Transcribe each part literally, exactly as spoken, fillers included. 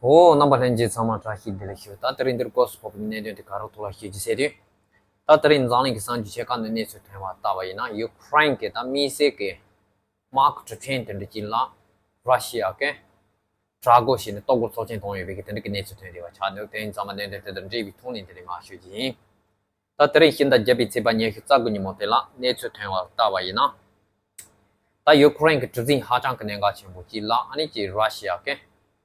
འོ། རྣམ་པ་ལྷན་རྒྱས་ཚང་མ་བཀྲ་ཤིས་བདེ་ལེགས་ཞུ། ད་དེ་རིང་འདིར་སྐོར་སུ་ཕོག་པའི་གནད་དོན་དེ་ག་རོགས་ཐོག་ལ་ཤེས་རྒྱུ་ཟེར་དུས། ད་དེ་རིང་འཛམ་གླིང་གི་གསར་འགྱུར་ཆེ་ཁག་ནས་གནས་ཚུལ་ཐོན་པ་ལྟ་བ་ཡིན་ན། ཡུ་ཁུ་རེན་གྱི་ད་དམིགས་བསལ་གྱི་དམག་གི་གྲུ་ཆེན་དེ་འདྲ་ཅིག་ལ་ར་ཤི་ཡ་གིས་དྲག་རྒོལ་བྱས་ནས་གཏོར་རྒོལ་ཚོགས་ཆེན་བཏང་ཡོད་པའི་གི་དེ་འདྲ་གི་གནས་ཚུལ་ཐོན་བསྡད་པ་ཆགས་འདུག་དེ་ཡིན་ཙང་མ་གནད་དོན་དེ་དང་འབྲེལ་བའི་ཐོག་ནས་དེ་རིང་མར་ཞུ་རྒྱུ་ཡིན། ད་དེ་རིང་ཕྱི་ཟླ་བརྒྱད་པའི་ཚེས་པ་ཉི་ཤུ་རྩ་དགུ་ཉིན་མོ་དེ་ལ་གནས་ཚུལ་ཐོན་པ་ལྟ་བ་ཡིན་ན། ད་ཡུ་ཁུ་རེན་གྱི་གྲུ་གཟིངས་ཧ་ཅང་གི་གནད་འགག་ཆེན་པོ་གཅིག་ལ་ཨ་ནི་ཅིག་ར་ཤི་ཡ་གིས་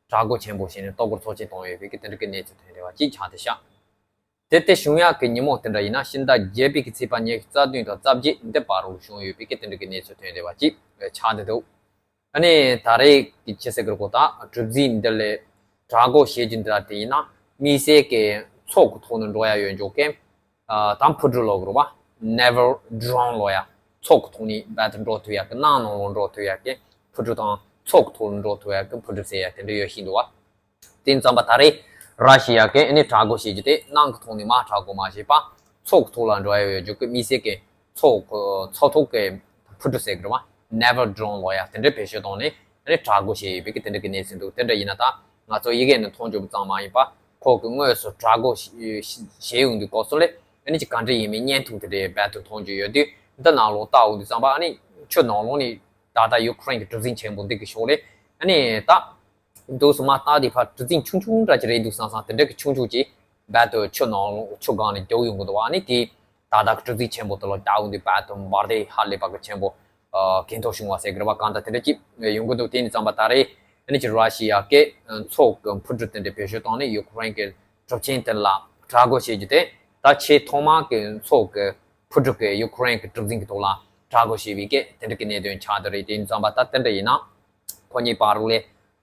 དྲག་རྒོལ་ཆེན་པོ་བྱས་ནས་གཏོར་རྒོལ་ཚོགས་ཆེན་བཏང་ཡོད་པའི་གི་དེ་འདྲ་གི་གནས་ཚུལ་ཐོན་བསྡད་པ་གཅིག་ཆགས་བསྡད་ཤག་དེ་ལྟར་བྱུང་ཡག་གི་ཉིན་མོ་དེ་འདྲ་ཡིན་ན། ཕྱི་ཟླ་བརྒྱད་པའི་གི་ཚེས་པ་ཉི་ཤུ་རྩ་བདུན་དང་རྩ་བརྒྱད་འདི་བར་དུ་བྱུང་ཡོད་པའི་གི་དེ་འདྲ་གི་གནས་ཚུལ་ཐོན་བསྡད་པ་གཅིག་ཆགས་བསྡད་འདུག་ཨ་ནི་ད་རེས་ཀྱི་ཅི་ཟེར་གི་རེད་གོ། ད་གྲུ་གཟིངས་འདི་ལ་དྲག་རྒོལ་བྱེད་རྒྱུ་འདི་ལ་དེ་ཡིན་ན་དམིགས་བསལ་གྱི་མཚོ་གི་ཐོག་ནས་འགྲོ་ཡ་ཡོད་འཇོག་གི། ཨ་ད་འཕུར་གྲུ་ལབ་གི་རེད་པ། Naval Drone ལབ་ཡ། མཚོ་གི་ཐོག་ནས་རྦད་དེ་འགྲོ་ཐུབ་ཡ་གི། གནམ་ནང་ལ་འགྲོ་ཐུབ་ཡ་གི་འཕུར་གྲུ་དང་། མཚོ་གི་ཐོག་ལ་འགྲོ་ཐུབ་ཡ་གི་འཕུར་གྲུ་ཟེར་ཡ་དེ་འདྲ་ཡོད་བཞིན་འདུག་བ། དེ་ཙམ་པ་ད་རེས་ར་ཤི་ཡ་གིས་ཨ་ནི་དྲག་རྒོལ་བྱེད་རྒྱུ་དེ་གནམ་གྱི་ཐོག་ནས་མར་དྲག་རྒོལ་མ་བྱས་པ། མཚོ་གི་ཐོག་ལ་འགྲོ་ཡ་ཡོད་རྒྱུ་གི་དམིགས་བསལ་གྱི་མཚོ་གི་མཚོ་ཐོག་གི་འཕུར་གྲུ་ཟེར་གི་རེད་བ། Naval Drone ལབ་ཡ་དེ་འདྲ་བེད་སྤྱོད་བཏང་ནས་ཨ་ནི་དྲག་རྒོལ་བྱས་ཡོད་པའི་གི་དེ་འདྲ་གི་གནས་ཚུལ་འདུག་དེ་འདྲ་ཡིན་ན་ད་ང་ཚོ་ཡི་གེ་ནས་མཐོང་རྒྱུ་ཙམ་མ་ཡིན་པ། ཁོ་གི་དངོས་སུ་དྲག་རྒོལ་བྱས་ཡོང་དུས་སྐབས་སུ་ལ་ཨ་ནི་ཅིག་ག་འདྲ་ཡིན་མིན་བརྙན་ཐུང་དེ་འདྲ་རྦད་དེ་མཐོང་རྒྱུ་ཡོད་དུས། འདི་ནང་ལོགས་ལྟ་འོང་དུས་ཙམ་པ་ཨ་ནི་ཆུ་ནང་ལོགས་ནས་ད་ལྟ་ཡུ་ཁུ་རེན་གྱི་གྲུ་གཟིངས་ཆེན་པོ་འདི་གི་ཕྱོགས་ལ་ཨ་ནི་ད། འདུག་སེ་མར་ལྟ་དུས་ཕར་གྲུ་གཟིངས་ཆུང་ཆུང་འདྲ་ཅིག་རེད་འདུག་བསམ་བསམ་དེ་འདྲ་གི་ཆུང་ཆུང་ཅིག་རྦད་དེ་ཆུ་ནང་ལོགས་ཆུ་སྒང་ནས་རྒྱུག་ཡོང་གི་འདུག་བ། ཨ་ནི་དེ་ད་ལྟ་གི་གྲུ་གཟིངས་ཆེན་པོ་དེ་ལ་ལྟ་འོང་དུས་རྦད་དེ་འབར་མདེལ་ཧ་ལས་པ་གི་ཆེན་པོ་ཨ་གོ་ཐོས་བྱུང་བ་ཟེར་གི་རེད་པ། གང་ལྟར་དེ་འདྲ་ཅིག་ཡོང་གི་འདུག་དེ་ཡིན་ཙམ་པ་ད་རེས་ཨ་ནི་ཅིག་ར་ཤི་ཡ་གིས་མཚོ་གི་འཕུར་གྲུ་དེ་འདྲ་བེད་སྤྱོད་བཏང་ནས་ཡུ་ཁུ་རེན་གྱི་གྲུ་ཆེན་དེ་ལ་དྲག་རྒོལ་བྱེད་རྒྱུ་དེ་ད་ཆེས་ཐོག་མ་གི་མཚོ་གི་འཕུར་གྲུ་གིས་ཡུ་ཁུ་རེན་གྱི་གྲུ་གཟིངས་ཀྱི་ཐོག་ལ་དྲག་རྒོལ་བྱས་པའི་གི་དེ་འདྲ་གི་གནད་དོན་ཆགས་བསྡད་རེད། དེ་ཡིན་ཙམ་པ་ད་དེ་འདྲ་ཡིན་ན། ཁོ་གཉིས་བར་ལ་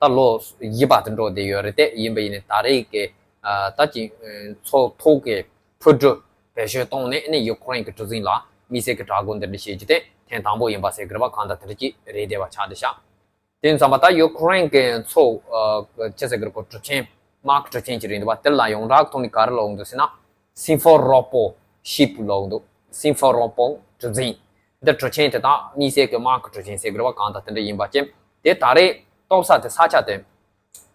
ད་ལོ་བཞི་བར་དུ་འགྲོ་བསྡད་ཡོད་རེད་དེ། ཡིན་པ་ཡིན་ནའི་ད་རེས་ཀྱི་ཨ་ད་ཅིག་མཚོ་ཐོག་གི་འཕུར་གྲུ་བེད་སྤྱོད་བཏང་ནས་ནི་ཡུ་ཁུ་རེན་གྱི་གྲུ་གཟིངས་ལ་དམིགས་བསལ་གྱི་དྲག་རྒོལ་འདི་འདྲ་བྱེད་རྒྱུ་དེ་ཐེངས་དང་པོ་ཡིན་པ་ཟེར་གི་རེད་པ། གང་ལྟར་དེ་འདྲ་ཅིག་རེད་བསྡད་པ་ཆགས་བསྡད་ཤག་དེ་ཡིན་ཙམ་པ་ད་ཡུ་ཁུ་རེན་གྱི་མཚོ་ཨ་ཅི་ཟེར་གི་རེད་གོ། གྲུ་ཆེན་དམག་གི་གྲུ་ཆེན་ཅིག་རེད་འདུག་པ། དེ་ལ་ཡོངས་གྲགས་ཐོག་ནས་ག་རེ་ལབ་འདུག་ཟེར་ན། སིམ་ཕོ་རོ་པོ་ཤིབ་ལབ་འདུག་སིམ་ཕོ་རོ་པོ་གྲུ་གཟིངས། འདི་གྲུ་ཆེན་དེ་དག་དམིགས་བསལ་གྱི་དམག་གི་གྲུ་ཆེན་ཟེར་དགོས་རེད་པ། གང་ལྟར་དེ་འདྲ་ཡིན་པ་ཅན། དེ་ད་རེས་གཏོར་ས་དེ་ས་ཆ་དེ་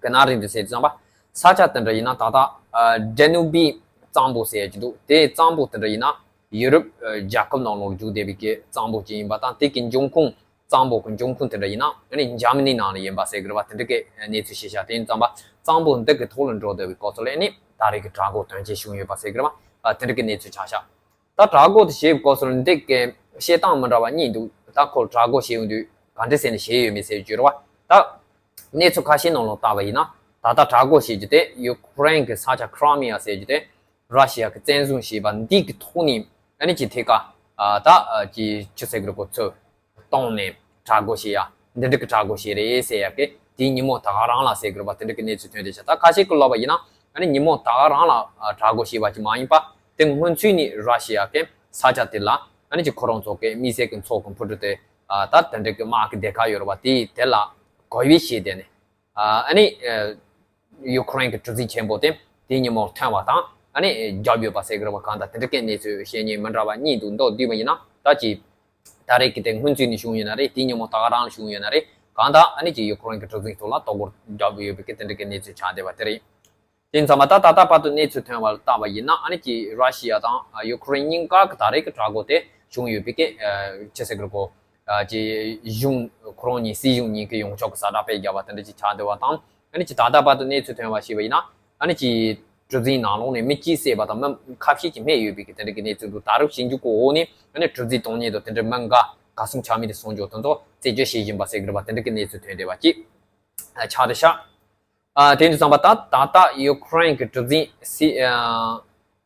ག་ན་རེད་འདུག་ཟེར་དུས་ཙམ་པ། ས་ཆ་དེ་འདྲ་ཡིན་ན་ད་ལྟ་ཨ་ཌེ་ནུ་བི་གཙང་པོ་ཟེར་གྱི་འདུག་དེ་གཙང་པོ་དེ་འདྲ་ཡིན་ན་ཡུ་རོབ་ཨ་རྒྱལ་ཁབ་ནང་ལོགས་རྒྱུག་བསྡད་པའི་གི་གཙང་པོ་ཅིག་ཡིན་པ་དང་། དེ་གི་འབྱུང་ཁུངས་གཙང་པོ་གི་འབྱུང་ཁུངས་དེ་འདྲ་ཡིན་ན་ཨ་ནི་འཇར་མ་ནི་ནང་ལ་ཡིན་པ་ཟེར་གི་རེད་པ། དེ་འདྲ་གི་གནས་ཚུལ་ཤེས་བྱ། དེ་ཡིན་ཙམ་པ་གཙང་པོ་འདི་གི་ཐོག་ལ་འགྲོ་བསྡད་པའི་སྐབས་སུ་ལ་ཨ་ནི་ད་རེས་ཀྱི་དྲག་རྒོལ་དོན་རྐྱེན་བྱུང་ཡོད་པ་ཟེར་གི་རེད་པ། ཨ་དེ་འདྲ་གི་གནས་ཚུལ་ཆགས་ཤག་ད་དྲག་རྒོལ་དེ་བྱེད་པའི་སྐབས་སུ་ལ་འདི་གི་བཤད་སྟངས་མི་འདྲ་བ་གཉིས་འདུག་ད་ཁོ་དྲག་རྒོལ་བྱེད་ཡོང་དུས་ག་འདྲ་ཟེར་ནས་བྱེད་ཡོད་མེད་ཟེར་རྒྱུ་རེད་པ། ད་གནས་ཚུལ་ཁ་ཤས་ནང་ལ་བལྟས་པ་ཡིན་ན། ད་ལྟ་དྲག་རྒོལ་བྱེད་རྒྱུ་དེ་ཡུ་ཁུ་རེན་གྱི་ས་ཆ་ཁི་རི་མི་ཡ་ཟེར་རྒྱུ་དེ་ར་ཤི་ཡ་གིས་བཙན་བཟུང་བྱས་པ་འདི་གི་ཐོག་ནས་ཨ་ནི་ཅིག་ཐད་ཀར་ཨ་ད་ཨ་ཅིག་ཅི་ཟེར་གི་རེད་གོ། ཚུར་བཏང་ནས་དྲག་རྒོལ་བྱེད་ཡ། འདི་འདྲ་གི་དྲག་རྒོལ་བྱེད་རེད་ཟེར་ཡ་གི་དེའི་ཉིན་མོ་ད་ག་རང་ལ་ཟེར་གི་རེད་པ། དེ་འདྲ་གི་གནས་ཚུལ་ཐོན་བསྡད་ཤག་ད་ཁ་ཤས་ཀྱིས་ལབ་པ་ཡིན་ན་ཨ་ནི་ཉིན་མོ་ད་ག་རང་ལ་ཨ་དྲག་རྒོལ་བྱས་པ་ཅིག་མ་ཡིན་པ། དེ་སྔོན་ཚུད་ནས་ར་ཤི་ཡ་གི་ས་ཆ་དེ་ལ་ཨ་ནི་ཅིག་ཁོ་རང་ཚོ་གི་དམིགས་བསལ་གྱི་མཚོ་གི་འཕུར་གྲུ་དེ་ཨ་ད་དེ་འདྲ་གི་དམག་གི་སྡེ་ཁག་ཡོད་རེད་པ། དེས་དེ་ལ་གོ་བའི་ཞེས་དེ་ནས་ཨ་ནི་ཨ་ཡུ་ཁུ་རེན་གྱི་གྲུ་གཟིངས་ཆེན་པོ་དེ་དེའི་ཉིན་མོར་ཐོན་པ་དང་ཨ་ནི་བརྒྱབ་ཡོད་པ་ཟེར་གི་རེད་པ། གང་ལྟར་དེ་འདྲ་གི་གནས་ཚུལ་བཤད་མཁན་མི་འདྲ་བ་གཉིས་འདུག་མདོར་བསྡུས་པ་ཡིན་ན་ད་ཅིག་ད་རེས་ཀྱི་དེ་སྔོན་ཚུད་ནས་བྱུང་ཡོད་ན་རེད། དེའི་ཉིན་མོ་ད་ག་རང་ལ་བྱུང་ཡོད་ན་རེད། གང་ལྟར་ཨ་ནི་ཅིག་ཡུ་ཁུ་རེན་གྱི་གྲུ་གཟིངས་ཐོག་ལ་གཏོར་རྒོལ་བརྒྱབ་ཡོད་པའི་གི་དེ་འདྲ་གི་གནས་ཚུལ་ཆགས་བསྡད་པ་དེ་རེད། དེ་ཙམ་པ་ད་ད་ལྟ་བར་དུ་གནས་ཚུལ་ཐོན་པ་ལ་བལྟས་པ་ཡིན་ན་ཨ་ནི་ཅིག་ར་ཤི་ཡ་དང་ཡུ་ཁུ་རེན་གཉིས་ཀ་གི་ད་རེས་ཀྱི་དྲག་རྒོལ་དེ་བྱུང་ཡོད་པའི་གི་ཅི་ཟེར་གི་རེད་གོ། ཅིག་གཞུང་ཁོ་རང་གཉིས་སྲིད་གཞུང་གཉིས་ཀྱི་ཡོངས་ཁྱབ་ཀྱི་གསལ་བསྒྲགས་སྤེལ་བརྒྱབ་པ་དེ་འདྲ་ཅིག་ཆགས་བསྡད་པ་དང་། ཨ་ནི་ཅིག་ད་ལྟ་བར་དུ་གནས་ཚུལ་ཐོན་པ་ཞིག་པ་ཡིན་ན་ཨ་ནི་ཅིག་གྲུ་གཟིངས་ནང་ལོགས་ནས་མི་གཅིག་བསད་པ་དང་མི་ཁ་ཤས་ཅིག་རྨས་ཡོད་པའི་གི་དེ་འདྲ་གི་གནས་ཚུལ་འདུག་ད་རུང་ཞིབ་འཇུག་གི་འོག་ནས་ཨ་ནི་གྲུ་གཟིངས་བཏང་མཁན་དང་དེ་འདྲ་མི་འགའ་ག་སུ་ཆགས་མིན་དེ་སོང་འཇོག་དེ་ཚོ་རྩད་གཅོད་བྱེད་བཞིན་པ་ཟེར་གི་རེད་པ། དེ་འདྲ་གི་གནས་ཚུལ་ཐོན་བསྡད་པ་ཅིག་ཆགས་བསྡད་ཤག་ཨ་དེ་འདྲ་ཙམ་པ་ད་ད་ལྟ་ཡུ་ཁུ་རེན་གྱི་གྲུ་གཟིངས་སི་ཨ་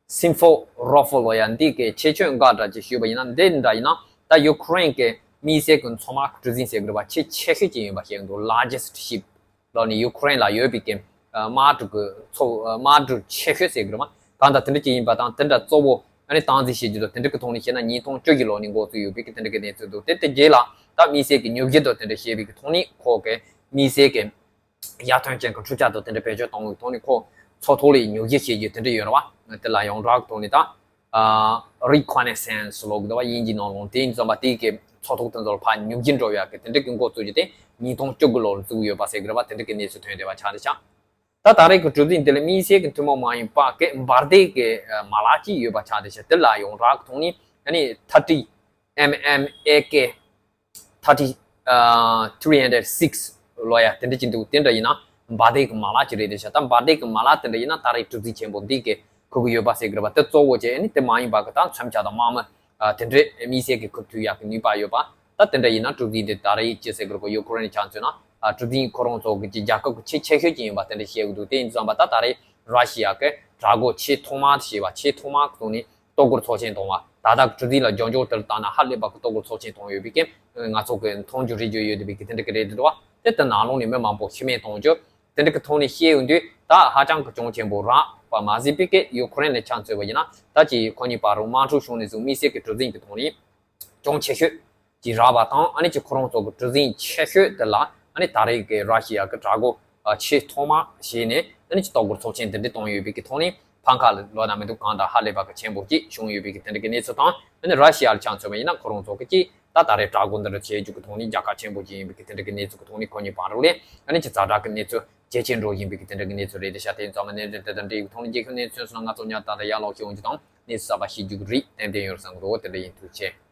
སིམ་ཕོ་རོ་པོ་ལབ་ཡ་འདི་གི་ཁྱད་ཆོས་འགའ་འདྲ་ཅིག་ཞུས་པ་ཡིན་ན། འདི་འདྲ་ཡིན་ན་ད་ཡུ་ཁུ་རེན་གྱི་དམིགས་བསལ་གྱི་མཚོ་དམག་གི་གྲུ་གཟིངས་ཟེར་གི་རེད་པ། ཆེས་ཆེ་ཤོས་ཅིག་ཡིན་པ་ཤེས་ཀྱི་འདུག largest ship ལབ་ནས་ཡུ་ཁུ་རེན་ལ་ཡོད་པའི་གི་དམག་གྲུ་གི་མཚོ་དམག་གྲུ་ཆེ་ཤོས་ཟེར་གི་རེད་པ། གང་ལྟར་དེ་འདྲ་ཅིག་ཡིན་པ་དང་། དེ་འདྲ་གཙོ་བོ་ཨ་ནི་སྟངས་འཛིན་བྱེད་རྒྱུ་དང་དེ་འདྲ་གི་ཐོག་ནས་བཤད་ན་ཉིས་སྟོང་བཅུ་བཞི་ལོ་ནས་འགོ་བཙུགས་ཡོད་པའི་གི་དེ་འདྲ་གི་གནས་ཚུལ་འདུག་དེ་དེ་རྗེས་ལ་ད་དམིགས་བསལ་གྱི་མྱུར་སྐྱེལ་དང་དེ་འདྲ་བྱས་པའི་གི་ཐོག་ནས་ཁོ་གི་དམིགས་བསལ་གྱི་ཡར་ཐོན་ཅན་གྱི་འཕྲུལ་ཆས་དང་དེ་འདྲ་བེད་སྤྱོད་གཏོང་བའི་ཐོག་ནས་ཁོ་མཚོ་ཐོག་ལ་མྱུར་སྐྱེལ་བྱེད་རྒྱུ་དེ་འདྲ་ཡོད་རེད་པ། དེ་ལ་ཡོངས་གྲགས་ཐོག་ནས་ད་ཨ་reconnaissance ལབ་གི་འདུག་པ། དབྱིན་ཇིའི་ནང་ལོགས་དེ་ཡིན་ཙམ་པ་དེའི་གི་མཚོ་ཐོག་དེ་ཚོར་ཕར་མྱུར་སྐྱེལ་འགྲོ་ཡག་གི་དེ་འདྲ་གི་འགོ་བཙུགས་རྒྱུ་དེ་ཉིས་སྟོང་བཅུ་དགུ་ལོར་བཙུགས་ཡོད་པ་ཟེར་གི་རེད་པ། དེ་འདྲ་གི་གནས་ཚུལ་ཐོན་བསྡད་པ་ཆགས་བསྡད་ཤག་ད་ད་རེས་ཀྱི་གྲུ་གཟིངས་དེ་ལ་དམིགས་བསལ་གྱི་ཐུན་མོང་མ་ཡིན་པ་གི་འབར་མདེལ་གྱི་མ་ལག་ཅིག་ཡོད་པ་ཆགས་བསྡད་ཤག་དེ་ལ་ཡོངས་གྲགས་ཀྱི་ཐོག་ནས་ཨ་ནི་thirty M M A K thirty three hundred six ལོ་ཡ་དེ་འདྲ་ཅིག་འདུག་དེ་འདྲ་ཡིན་ན་འབར་མདེལ་གྱི་མ་ལག་ཅིག་རེད་བསྡད་ཤག་ད་འབར་མདེལ་གྱི་མ་ལག་དེ་འདྲ་ཡིན་ན་ད་རེས་གྲུ་གཟིངས་ཆེན་པོ་འདི་གི་ཁུག་གི་ཡོད་པ་ཟེར་གི་རེད་པ། དེ་གཙོ་བོ་བྱས་ཨ་ནི་དེ་མ་ཡིན་པ་གི་ད་མཚོན་ཆ་དང་དམག་མི་དེ་འདྲའི་དམིགས་བསལ་གྱི་ཁུག་ཐུབ་ཡག་གི་ནུས་པ་ཡོད་པ། ད་དེ་འདྲ་ཡིན་ན་གྲུ་གཟིངས་འདི་ད་རེས་ཅི་ཟེར་གི་རེད་གོ། ཡུ་ཁུ་རེན་ཆ་མཚོན་ན་གྲུ་གཟིངས་ཁོ་རང་ཚོ་གི་རྒྱལ་ཁབ་ཀྱི་ཆེས་ཆེ་ཤོས་ཅིག་ཡིན་པ་དེ་འདྲ་བཤད་གི་འདུག་དེ་ཡིན་དུས་ཙམ་པ་ད་ད་རེས་ར་ཤི་ཡ་གི་དྲག་རྒོལ་ཆེས་ཐོག་མ་ཞེས་པ་ཆེས་ཐོག་མ་གི་ཐོག་ནས། གཏོར་རྒོལ་ཚོགས་ཆེན་གཏོང་བ། ད་ལྟ་གྲུ་གཟིངས་ལ་རྒྱང་འཇོག་དེར་བལྟས་ན་ཧ་ལས་པ་གི་གཏོར་རྒོལ་ཚོགས་ཆེན་གཏོང་ཡོད་པའི་རྐྱེན་ང་ཚོ་གི་མཐོང་རྒྱུ་རེད་རྒྱུ་ཡོད་བསྡད་པའི་གི་དེ་འདྲ་གི་རེད་འདུག་བ། དེ་ལྟར་ནང་ལོགས་ནས་མི་མང་པོ་ཤི་རྨས་གཏོང་རྒྱུ་དེ་འདྲ་གི་ཐོག་ནས་བཤད་ཡོང་དུས་ད་ཧ་ཅང་གི་གྱོང་ཆེན་པོ་རག་པ་མ་ཟད་པའི་གི་ཡུ་ཁུ་རེན་ལ་ཆ་མཚོན་པ་ཡིན་ན་ད་ཅི་ཁོ་གཉིས་བར་རུ་དམག་འཁྲུག་བྱུང་ནས་བཟུང་དམིགས་བསལ་གི་གྲུ་གཟིངས་ཀྱི་ཐོག་ནས་གྱོང་ཆེ་ཤོས་ཀྱི་རག་པ་དང་ཨ་ནི་ཅི་ཁོ་རང་ཚོ་གི་གྲུ་གཟིངས་ཆེ་ཤོས་དེ་ལ་ཨ་ནི་ད་རེས་ཀྱི་ར་ཤི་ཡ་གི་དྲག་རྒོལ་ཆེས་ཐོག་མ་བྱས་ནས་ཨ་ནི་ཅི་གཏོར་རྒོལ་ཚོགས་ཆེན་འདི་འདྲ་གཏོང་ཡོད་པའི་གི་ཐོག་ནས་ཕམ་ཁ་ལ་ལོ་ན་མི་འདུག་གང་དང་ཧ་ལས་པ་གི་ཆེན་པོ་ཅིག་བྱུང་ཡོད་པའི་གི་དེ་འདྲ་གི་གནས་ཚུལ་དང་ཨ་ནི་ར་ཤི་ཡ་ལ་ཆ་མཚོན་པ་ཡིན་ན་ཁོ་རང་ཚོ་གི་ཅི་ད་ད་རེས་དྲག་རྒོལ་འདི་འདྲ་བྱེད་རྒྱུ་གི་ཐོག་ནས་རྒྱལ་ཁ་ཆེན་པོ་ཅིག་ཡིན་པའི་གི་དེ་འདྲ་གི་གནས་ཚུལ་གི་ཐོག་ནས་ཁོ་གཉིས་བར་རུ་ལས་ཨ་ནི་ཅི་ཛ་དྲག་གི་གནས་ཚུལ་ཇེ་ཆེར་འགྲོ་བཞིན་པའི་གི་དེ་འདྲ་གི་གནས་ཚུལ་རེད། དེ་ཤ་དེ་ཙམ་གནད་དོན་དེ་དང་འབྲེལ་ཡོད་ཐོག་ནས་རྒྱལ་ཁབ་གནས་ཚུལ་སོགས་ང་ཚོ་ཉར་ཐང་དང་ཡར་ལོག་ཤེས་ཡོང་རྒྱུ་དང་གནས་ཚུལ་གསར་པ་ཤེས་རྒྱུ་གི་རིགས་ཏན་ཏན་ཡོད་བསམ་གི་འདུག་དེ་འདྲ་ཡིན། ཐུགས་རྗེ་ཆེ།